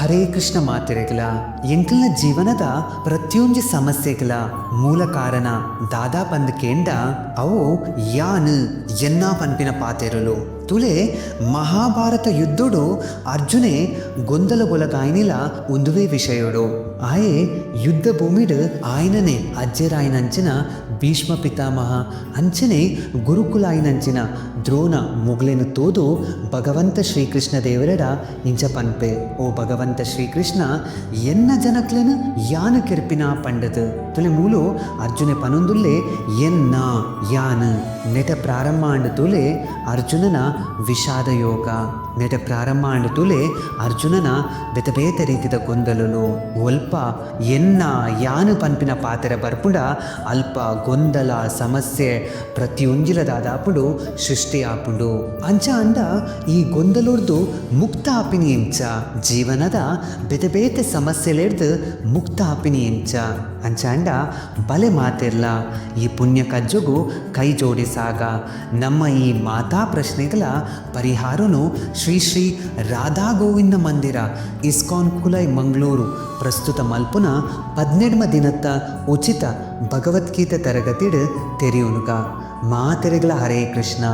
ಹರೇ ಕೃಷ್ಣ ಮಾತೆರೆಗ್ಲ. ಎಂಕಲ್ನ ಜೀವನದ ಪ್ರತಿಯೊಂಜಿ ಸಮಸ್ಯೆಗ್ಲ ಮೂಲ ಕಾರಣ ದಾದಾ ಪಂದ್ ಕೇಂಡ ಅವು ಯಾನ್ ಎನ್ನ ಪನ್ಪಿನ ಪಾತೆರೊಲು. ತುಲೆ ಮಹಾಭಾರತ ಯುದ್ಧೊಡು ಅರ್ಜುನೆ ಗೊಂದಲಗೊಲಗಾಯಿನಿಲ ಉಂದುವೇ ವಿಷಯೊಡು. ಆಯೆ ಯುದ್ಧ ಭೂಮಿಡ್ ಆಯನನೆ ಅಜ್ಜೆರಾಯಿನಂಚಿನ ಭೀಷ್ಮ ಪಿತಾಮಹ ಅಂಚನೆ ಗುರುಕುಲಾಯಿನಂಚಿನ ದ್ರೋಣ ಮೊಗ್ಲೆನ್ ತೂದು ಭಗವಂತ ಶ್ರೀಕೃಷ್ಣ ದೇವರೆಡ ಇಂಚ ಪನ್ಪೆ, ಓ ಭಗವಂತ ಶ್ರೀಕೃಷ್ಣ, ಎನ್ನ ಜನಕ್ಲೆನ್ ಯಾನ್ ಕೆರ್ಪಿನ ಪಂಡದ್. ತುಲೆ ಮೂಲು ಅರ್ಜುನೆ ಪನೊಂದುಲ್ಲೆ ಎನ್ನ ಯಾನ್ ನೆಟ ಪ್ರಾರಂಭ ಆಂಡ್ ತೂಲೆ ಅರ್ಜುನನ ವಿಷಾದ ಯೋಗ. ನೆಟ ಪ್ರಾರಂಭ ಆಂಡ್ ತೂಲೆ ಅರ್ಜುನನ ಬೇತೆ ಬೇತೆ ರೀತಿದ ಗೊಂದಲುಲು. ಒಲ್ಪ ಎನ್ನ ಯಾನ್ ಪನ್ಪಿನ ಪಾತೆರ ಬರ್ಪುಂಡ ಅಲ್ಪ ಗೊಂದಲ ಸಮಸ್ಯೆ ಪ್ರತಿಯೊಂಜಿಲ ದಾದಾಪುಂಡು ಸೃಷ್ಟಿ ಆಪುಂಡು. ಅಂಚ ಆಂಡ ಈ ಗೊಂದಲೊರ್ದು ಮುಕ್ತ ಆಪಿನಿ ಎಂಚ, ಜೀವನದ ಬೇತೆ ಬೇತೆ ಸಮಸ್ಯೆಲೆರ್ದ್ ಮುಕ್ತ ಆಪಿನಿ ಎಂಚ? ಅಂಚಾಂಡ ಬಲೆ ಮಾತೆರ್ಲ ಈ ಪುಣ್ಯ ಕಜ್ಜೊಗು ಕೈ ಜೋಡಿಸಾಗ. ನಮ್ಮ ಈ ಮಾತಾ ಪ್ರಶ್ನೆಗಳ ಪರಿಹಾರನು ಶ್ರೀ ಶ್ರೀ ರಾಧಾ ಗೋವಿಂದ ಮಂದಿರ ಇಸ್ಕಾನ್ ಕುಲೈ ಮಂಗಳೂರು ಪ್ರಸ್ತುತ ಮಲ್ಪುನ 12 ದಿನತ್ತ ಉಚಿತ ಭಗವದ್ಗೀತೆ ತರಗತಿಡ್ ತೆರಿಯುನುಗ. ಮಾತೆರೆಗ್ಲ ಹರೇ ಕೃಷ್ಣ.